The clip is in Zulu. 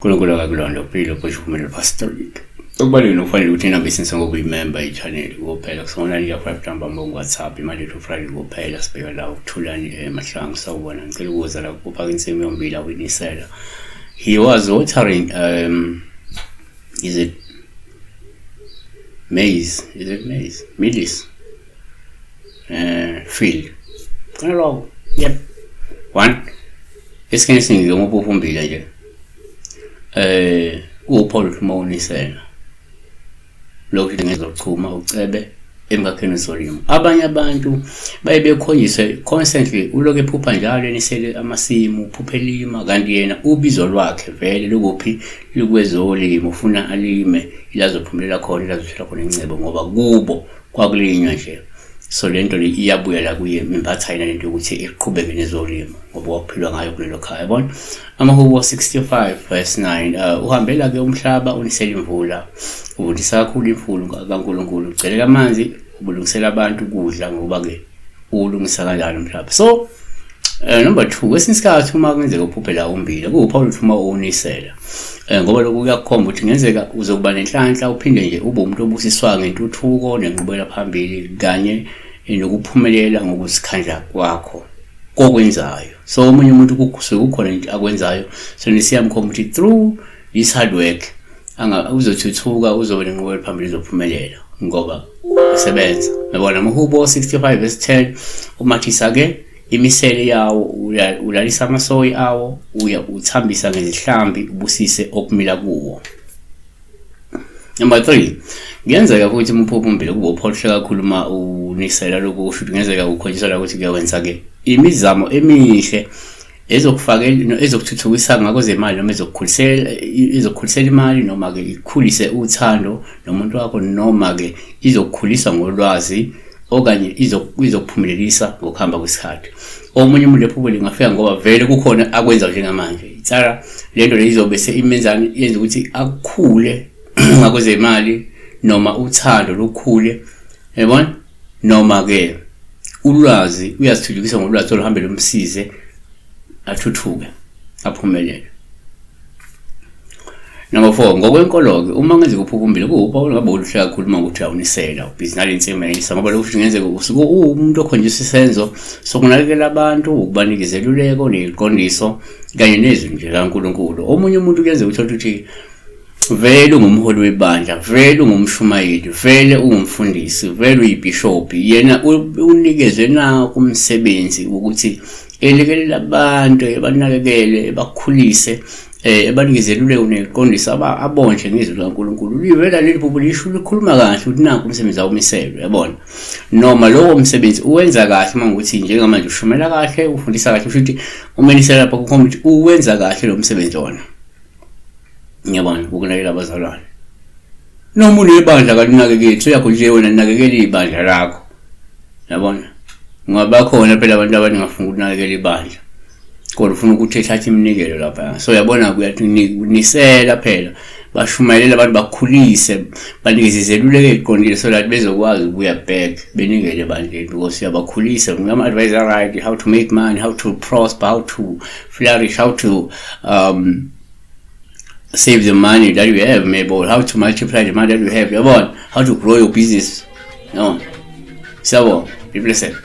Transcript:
uNkulunkulu akakulonda uphile kusho uPhumelele Pastor. Okubalulekile nokufanele ukuthi inamba isinise ngoba uyimemba i-channel kuphela kusona nje 5 ntambama ku-WhatsApp imali to Friday kuphela sibheka la ukuthulani emahlangu sawubona ngicela ukuza la kuphaka insimu yombila uyinisela. He was watering is it maize? Is it maize? Mealies. Field. Khona lokho. Yep. One. Esikhathini esiningi noma uphumbile nje. Kuwuphawu lwethu uma unisela. Lokhu ngezochuma ucebe emkhakheni wezolimo. Abanye abantu baye bekhonjiswe constantly ulokhu ephupha njalo enisele amasimu, uphupha elima kanti yena ubizo lwakhe vele lukuphi lukwezolimo, ufuna alime ilazophumelela khona ilazothola khona incebo ngoba kubo kwakulinywa nje. So lento le iyabuya la kuye imbatha yena lento yokuthi iqhubeke nezolimo ngoba kwakuphilwa ngayo kulelo khaya yabona. Amahubo 65 verse 9 uhambela ke umhlaba unisela imvula uvundisa kakhulu imfuyo kaNkulunkulu ucelela amanzi ubulungisela abantu ukudla ngoba ke ulungisa kanjalo umhlaba. So number 2 kwesinye isikhathi uma kwenzeka uphuphela umbila kuwuphawu lwethu uma uwunisela ngoba lokhu kuyakukhomba ukuthi kungenzeka uzokuba nenhlanhla uphinde nje ube umuntu obusiswa ngentuthuko nenqubela phambili kanye nokuphumelela ngokuzikhandla kwakho kokwenzayo. So omunye umuntu kusuke kukhona into akwenzayo so nisiyamkhomba ukuthi through this hard work uzothuthuka uzoba nenqubela phambili uzophumelela ngoba usebenza. Yabona Amahubo 65 verse 10 umathisa ke imisele yawo ulalisa amasoyi awo uya uthambisa ngezihlambi ubusise okumila kuwo. Number 3 kuyenzeka futhi umphupho umbili kube uphohle kakhulu uma unisela lokhu kusho ukuthi kungenzeka ukhonjiswa ukuthi kuyawenza ke imizamo emihle ezokufakela ezokuthuthukisa ngakwezemali noma ezokukhulisela imali noma ke ikhulise uthando nomuntu wakho noma ke izokukhulisa ngolwazi okanye izokuphumelelisa ngokuhamba kwesikhathi. Omunye umuntu lephupho lingafika ngoba vele kukhona akwenza njengamanje. Itsara lento le izobe imenzani yenza ukuthi akukhule ngakwezemali noma uthando lukhule yabona noma ke ulwazi uyazithuthukisa ngolwazi oluhambe lumsize athuthuke aphumelele. Number 4 ngokwenkolo-ke uma ngenzeka uphupha umbila kuwuphawu ngabe oluhle kakhulu uma ukuthi awunisela ubhizi nale nsimu yayinisa ngoba lokhu kungenzeka usuke uwumuntu okhonjiswa isenzo sokunakekela abantu ukubanika izeluleko neziqondiso kanye nezwi nje kaNkulunkulu. Omunye umuntu kuyenzeka uthole ukuthi vele ungumholi webandla, vele ungumshumayeli, vele ungumfundisi, vele uyibhishobhi, yena unikezwe na umsebenzi wokuthi elekelela abantu, ebanakekele, ebakhulise, ebanikeze eluleko neqondisa abondle ngezwi likaNkulunkulu. Livela leli phupho lisho likhuluma kahle ukuthi nanku umsebenzi awumiselwe, yabona. Noma lowo msebenzi uwenza kahle uma ukuthi njengamanje ushumela kahle, ufundisa kahle, usho ukuthi umenisela lapha kukhomba ukuthi uwenza kahle lo msebenzi wona. Ngiyabona ukunakekela abazalwane. Noma unebandla kalinakekeli, uyakho nje wena linakekela ibandla lakho. Yabona? Ngoba bakhona phela abantu abaningafuni ukunakekela ibandla. Kodwa ufuna ukuthi ethathe iminikelo lapha. So uyabona kuyakunisela phela. Bashumayelele abantu bakhulise, banikeze izeluleko eziqondile so that bezokwazi ukubuya back benikele ebandleni because uyabakhulisa. Ngama-advisor right, how to make money, how to prosper, how to flourish, how to save the money that you have, maybe, or how to multiply the money that you have, yabona, how to grow your business. No. Siyabonga. Be blessed.